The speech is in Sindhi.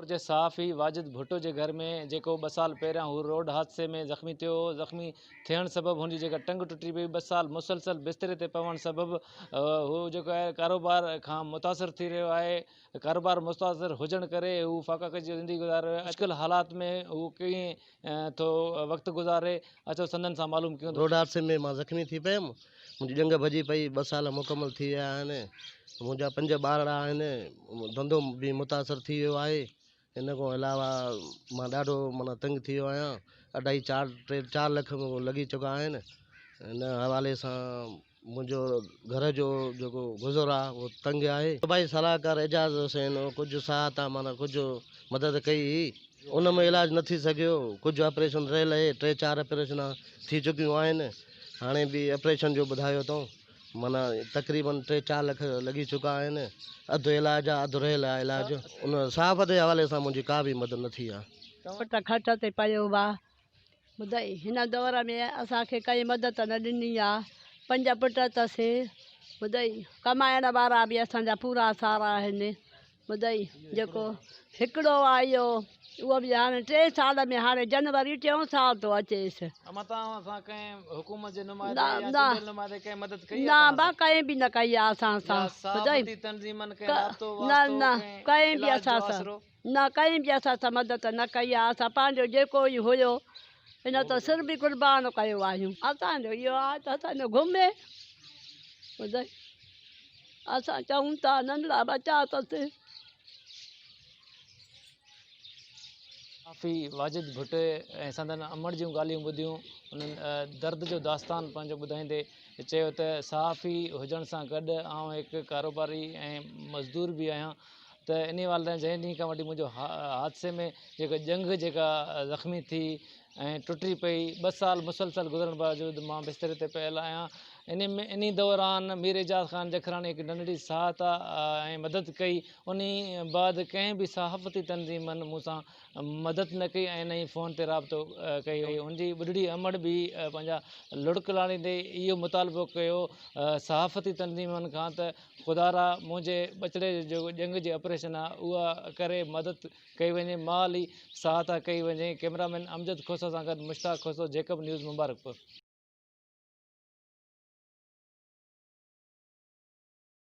جي صحافي واجد ڀٽو جي گهر ۾ جيڪو ٻه سال پهريان هو روڊ حادثي ۾ زخمي ٿيو هو، زخمي ٿيڻ سبب هن جي جيڪا ٽنگ ٽٽي پئي، ٻه سال مسلسل بستري تي پوڻ سبب هو جيڪو آهي ڪاروبار کان متاثر ٿي رهيو آهي، ڪاروبار متاثر هجڻ ڪري هو فاقاڪشي جي زندگي گذاري رهيو آهي، مشڪل حالات ۾ هو ڪيئن ٿو وقت گذاري اچو سندن سان معلوم ڪيون. روڊ حادثي ۾ مان زخمي ٿي پيم، منهنجي ڄنگهه ڀڄي پئي، ٻه سال مڪمل ٿي ويا آهن، منهنجا پنج ٻارڙا آهن، ڌنڌو به متاثر ٿي ويو آهي، ان کان علاوه مان ڏاڍو معنيٰ تنگ ٿي ويو آهيان، اڍائي چار ٽي چار لک لڳي چڪا آهن، ان حوالي سان منهنجو گهر جو جيڪو گذر آهي اهو تنگ آهي. صوبائي صلاحڪار اعجاز حسين ڪجهه سهائتا معنيٰ ڪجهه مدد ڪئي هئي، ان ۾ علاج نه ٿي سگهيو، ڪجهه آپريشن رهيل اهي، ٽي چار آپريشن ٿي چڪيون آهن، هاڻي به آپريشن جو ٻڌايو اٿئون، معنيٰ تقريبن ٽي چار لک لڳي چڪا آهن، اڌ علاج آهي اڌ رهيل آهي علاج، ان صحافت جي حوالي سان منهنجي ڪا به مدد نه ٿي آهي. پٽ کٽ تي پيو آ ٻڌائي هن دور ۾ اسان کي ڪنهن مدد نه ڏني آ پنج پٽ اٿس ٻڌائي ڪمائڻ وارا به اسان جا پورا سارا آهن ٻڌائي جيڪو هڪڙو آ اهو اهو به هاڻي ٽي سال ۾ هاڻي جنوري ٽيون سال ٿو اچيس. اما توهان سان ڪنهن حڪومت جي نمائندي يا چونڊيل نمائندي ڪنهن مدد ڪئي آ نه با ڪنهن به نه ڪئي آ اسان سان يا صحافتي تنظيمن ڪنهن رابطو واسطو نه نه ڪنهن ڪنهن به علاج جو اسان سان آسرو. نه ڪنهن به اسان سان مدد نه ڪئي آهي، اسان پنهنجو جيڪو ئي هيو ان تان سر به قربان ڪيو آهيون. اسان جو اهو آهي ته اسان جو گهمي ٻڌائي اسان چئون ٿا ننڍڙا ٻچا اٿس. صحافي واجد ڀٽي ۽ سندن امڙ جون ڳالهيون ٻڌيون انهن درد جو داستان پنهنجو ٻڌائيندي چيو ته صحافي هجڻ سان گڏ آئون هڪ ڪاروباري ۽ مزدور به آهيان ته انهي حوالي سان جنهن ڏينهن کان وٺي منهنجو حادثي ۾ جيڪا ڄنگهه جيڪا زخمي ٿي ۽ ٽٽي پئي ٻه سال مسلسل گذرڻ باوجود مان بستري تي پيل آهيان انهي ۾ انهي دوران مير اعجاز خان جکراڻي هڪ ننڍڙي سهائتا ۽ مدد ڪئي انهي بعد ڪنهن به صحافتي تنظيمن مون سان مدد نه ڪئي ۽ نه ئي فون تي رابطو ڪيو هن جي ٻڍڙي امڙ به پنهنجا لڙڪ لاڙيندي اهو مطالبو ڪيو صحافتي تنظيمن کان ته خدارا منهنجي ٻچڙي جو جيڪو ڄنگهه جي آپريشن آ اها ڪري مدد ڪئي وڃي مالي سهائتا ڪئي وڃي ڪئميرا مين امجد کوسو سان گڏ مشتاق کوسو جيڪب نيوز مبارڪپور.